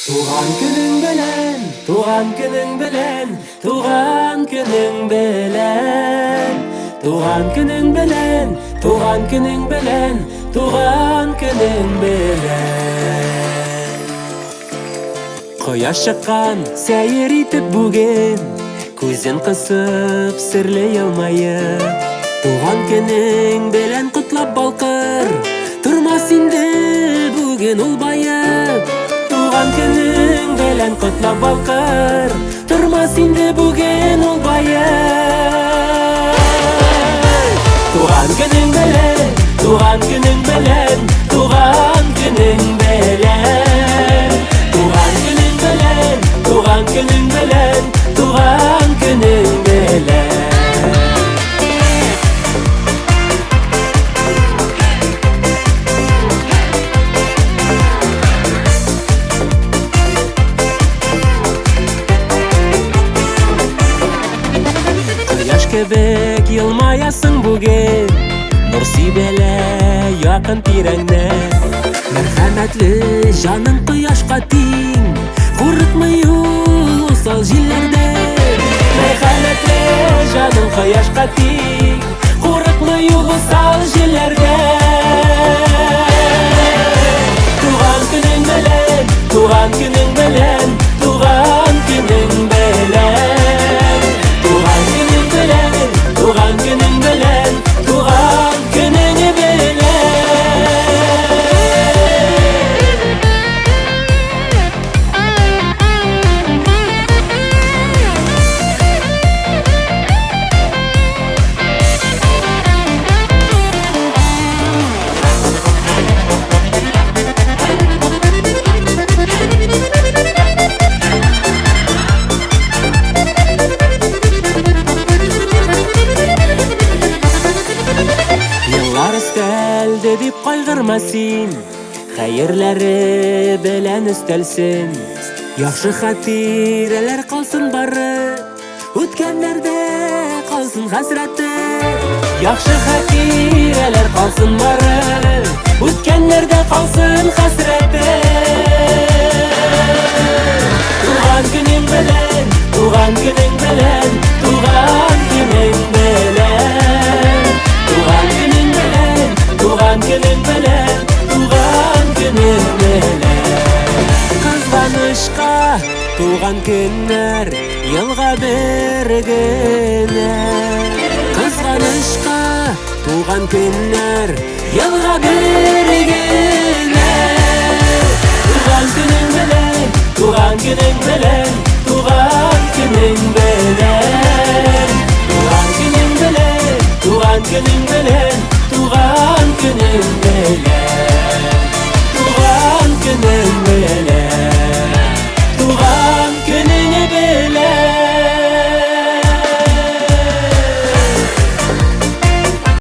Туган көнең белән, туган көнең белән, туган көнең белән. Туган көнең белән, туган көнең белән, туган көнең белән. Кояш чыккан сәер итеп бүген, күзен кысып, серле елмаеп. Туган көнең белән котлап балкыр, тормас инде бүген ул баеп. Туган көнең белән котлап балкыр, тормас инде бүген ул баеп. Туган көнең белән, туган көнең белән, туган көнең белән. Туган көнең белән, туган көнең белән, туган көнең белән. Кояш кебек елмаясың бүген, нур сибелә якын тирәңнән. Мәрхәмәтле җаның кояшка тиң, курыкмый ул усал җилләрдән. Мәрхәмәтле җаның кояшка тиң, курыкмый ул усал җилләрдән. Туган көнең белән, туган көнең белән, туган көнең белән. Туган көнең белән, туган көнең белән, туган көнең белән. Еллар өстәлде дип кайгырма син, хәерләре белән өстәлсен. Яхшы хатирәләр калсын бары, үткәннәрдә калсын хәсрәте. Яхшы хатирәләр калсын бары, үткәннәрдә калсын хәсрәте. Туган көнең белән, туган көнең белән, туган көнең белән. Туган көнең белән, туган көнең белән, туган көнең белән. Кызганычка, туган көннәр елга бер генә. Кызганычка, туган көннәр елга бер генә. Туган көнең белән, туган көнең белән, туган көнең белән. Туган көнең белән, туган көнең белән, туган көнең